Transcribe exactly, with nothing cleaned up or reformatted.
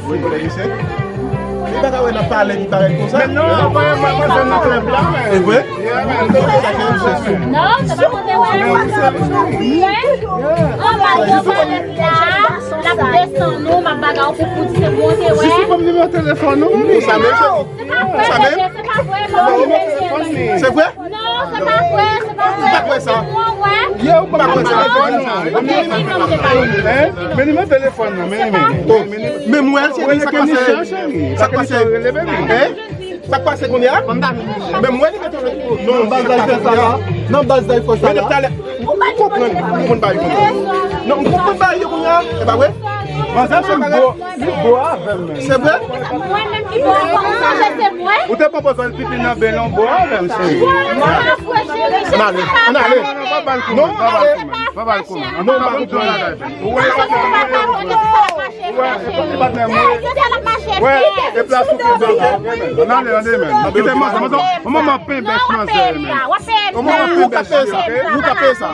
Wi, kote misye? Li pa ka wè n ap pale, li parèt konsa. Men non, mwen, mwen, mwen, mwen, nan klèb la, men. E vre? Yeah, man. Sa ki misye sou? Non, se pa kote wè. Wè? Anba yo parèt la, l ap desann nou, m ap bagay ou pou, pou di se bon te wè. Jis pou m nimewo telefòn ou. Konsa menm? Se pa vre, se pa vre, non, mesye. Se vre? Non, se pa vre, se pa vre. Ou pa kwè sa? Mwen wè. Yo, ou pa kwè sa? Non, non, non, non. Hein? Men nimewo telefòn nan, men, men. Oh, men mwen, cheri, sa k pase? Sa k pase? Hein? Sa k pase kounye a? Men mwen, nimewo telefòn. Non, baz la, fè sa la. Non, baz la, fè sa la. Ou konprann, ou konprann bagay kounye a. Non, ou konprann bagay yo kounye a. E pa vre? Manzè, se gwo. Li bo avè m menm. Se vre? Mwen menm ki bo avè m, se mwen. Ou te pran pòz wè l pipi nan ben l, ou bo avè m, cheri. Ann ale, ann ale. Non, non, pa ba l kou, non, pa ba l kou, man. Pa ba l kou, man. Non, pa ba l kou, man. Ou wè, ou wè, ou wè, patnè m, wè. Wè, e plas ou pran la, ok, man. Ann ale, ann ale, man. Kite manzè, manzè. Manman ap pen bèch manzè, man. Manman ap pen bèch, ok? Ou ka peye sa.